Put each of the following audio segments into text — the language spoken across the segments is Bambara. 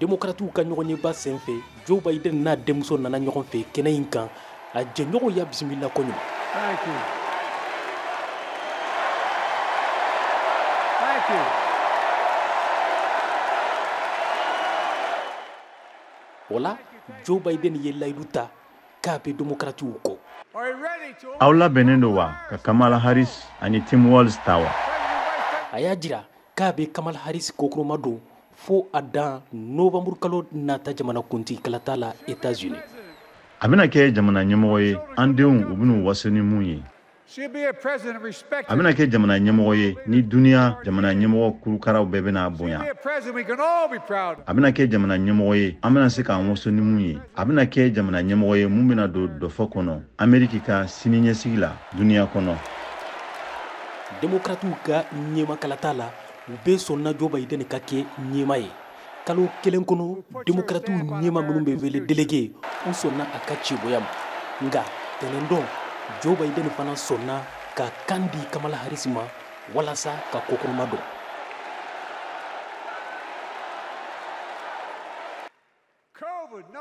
Demokratiw ka ɲɔgɔnyeba senfɛ, Joe Biden n'a denmuso nana ɲɔgɔn fɛ kɛnɛ in kan. A jɛɲɔgɔnw y'a bisimila koɲuman. Thank you. Thank you. O la, Joe Biden ye layidu ta k'a bɛ demokratiw kɔ. Aw labɛnnen don wa ka Kamala Harris ani Tim Walz ta wa? A y'a jira k'a bɛ Kamala Harris kɔkɔrɔma don fo a dan novembre kalo nata jamanakuntigi kalata la États-Unis. A bɛna kɛ jamana ɲɛmɔgɔ ye, an denw u bɛn'u waso ni mun ye. A bɛna kɛ jamana ɲɛmɔgɔ ye ni duniya jamana ɲɛmɔgɔ kurukaraw bɛɛ bɛna bonya. A bɛna kɛ jamana ɲɛmɔgɔ ye, an bɛna se k'an waso ni mun ye. A bɛna kɛ jamana ɲɛmɔgɔ ye mun bɛna don dɔfɔ kɔnɔ Ameriki ka siniɲɛsigi la duniya kɔnɔ. Demokratiw ka ɲɛmakalata la, u bɛɛ sɔnna Joe Biden ka kɛ ɲɛma ye. Kalo kelen kɔnɔ, demokratiw ɲɛma minnu bɛ wele délégué, u sɔnna a ka cɛbɔya ma. Nka tɛnɛndon, Joe Biden fana sɔnna ka kan di Kamala Harris ma walasa ka kɔkɔrɔma don.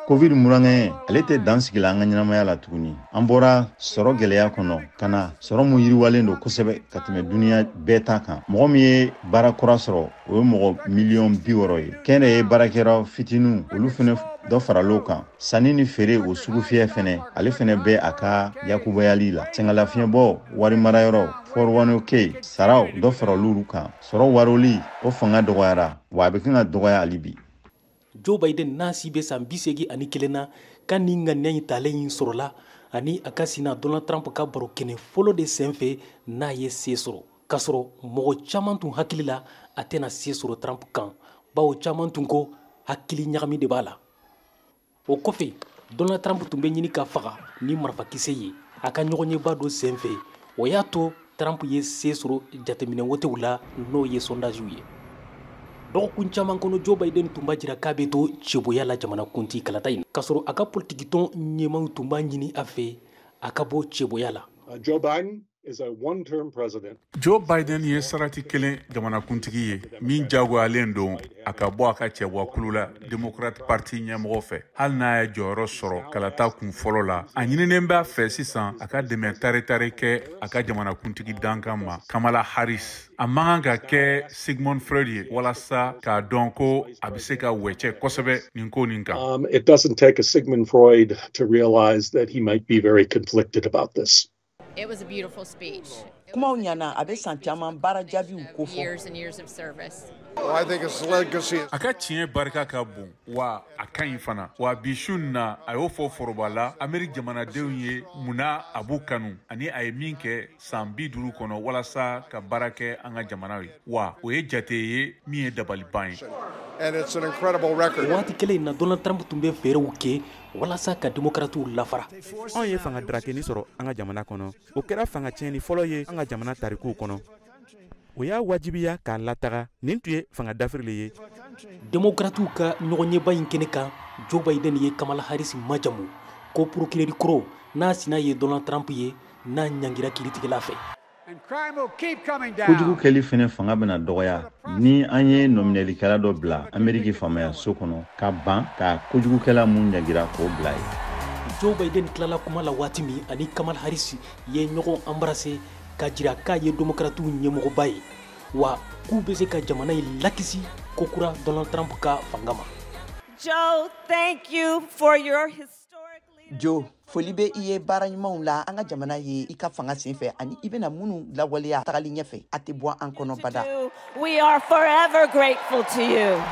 Covid murankɛ, ale tɛ dan sigi la an ka ɲɛnamaya la tuguni. An bɔra sɔrɔ gɛlɛya kɔnɔ ka na sɔrɔ mun yiriwalen don kosɛbɛ ka tɛmɛ duniya bɛɛ ta kan. Mɔgɔ min ye baara kura sɔrɔ, o ye mɔgɔ 60 miliyɔn ye. Kɛnyɛrɛye baarakɛyɔrɔ fitininw, olu fɛnɛ dɔ faral'o kan. Sanni ni feere o sugufiyɛ fɛnɛ, ale fɛnɛ bɛ a ka yakubayali la. Sɛgɛnlafiɲɛbɔ wari marayɔrɔ 401k saraw dɔ faral'olu kan. Sɔrɔ waroli o fanga dɔgɔyara, wa a bɛ kan ka dɔgɔya hali bi. Joe Biden n'a si bɛ san 81 na, ka nin ŋaniya in talen in sɔrɔla ani a ka sina Donald Trump ka baro kɛnɛ fɔlɔ de senfɛ n'a ye se sɔrɔ, k'a sɔrɔ mɔgɔ caman tun hakili la a tɛna se sɔrɔ Trump kan, bawo caman tun ko hakili ɲagami de b'a la. O kɔfɛ, Donald Trump tun bɛ ɲini ka faga ni marifakisɛ ye a ka ɲɔgɔnyeba dɔ senfɛ. O y'a to Trump ye se sɔrɔ jateminɛ wotew la, n'o ye sondagew ye. Dɔgɔkun caman kɔnɔ, Joe Biden tun b'a jira k'a bɛ to cɛbɔya la jamanakuntigi kalata in, k'a sɔrɔ a ka politikitɔn ɲɛmaw tun b'a ɲini a fɛ a ka bɔ cɛbɔya la. Joe Biden is a one-term president. Joe Biden ye sarati kelen jamanakuntigi ye min jagoyalen don a ka bɔ a ka cɛbɔkulu la Democrat Party ɲɛmɔgɔ fɛ. Hali n'a ye jɔyɔrɔ sɔrɔ kalata kun fɔlɔ la, a ɲininen b'a fɛ sisan a ka dɛmɛ tare-tare kɛ a ka jamanakuntigi dankan ma, Kamala Harris. A man kan ka kɛ Sigmund Freud ye walasa k'a dɔn ko a bɛ se ka wɛcɛ kosɛbɛ nin ko nin kan. It doesn't take a Sigmund Freud to realize that he might be very conflicted about this. It was a beautiful speech. Kumaw ɲana, a bɛ san caman baara jaabiw kofɔ. Years and years of service. Well, I think his legacy A ka tiɲɛ barika ka bon, wa a ka ɲi fana. Wa bi su in na, a y'o fɔ foroba la Ameriki jamanadenw ye munna a b'u kanu ani a ye min kɛ san 50 kɔnɔ walasa ka baara kɛ an ka jamana ye. Wa o ye jate ye min ye dabaliban ye. And it's an incredible record. Waati kelen in na, Donald Trump tun bɛ fɛɛrɛw kɛ walasa ka demokratiw lafara. Anw ye fanga darakeni sɔrɔ an ka jamana kɔnɔ. O kɛra fanga tiɲɛni fɔlɔ ye an ka jamana tarikuw kɔnɔ. O y'a wajibiya k'a lataga. Nin tun ye fanga dafiri le ye. Demokratiw ka ɲɔgɔnyeba in kɛnɛ kan, Joe Biden ye Kamala Harris majamu ko procureur kɔrɔ n'a sina ye Donald Trump ye n'a ɲangira kiiritigɛla fɛ. And crime will keep coming down. Kojugu kɛli fɛnɛ fanga bɛna dɔgɔya ni an ye nɔminɛlikɛla dɔ bila Ameriki faamaya so kɔnɔ ka ban ka kojugukɛla mun ɲangira k'o bila ye. Joe Biden tilala kuma la waati min, ani Kamala Harris ye ɲɔgɔn embrasser ka jira k'a ye demokratiw ɲɛmɔgɔba ye, wa k'u bɛ se ka jamana in lakisi kokura Donald Trump ka fanga ma. Joe, thank you for your historic leadership. Joe, foli bɛ i ye baara ɲumanw la an ka jamana ye i ka fanga senfɛ ani i bɛna minnu lawaleya tagali ɲɛfɛ. A tɛ bɔ an kɔnɔ bada. We are forever grateful to you.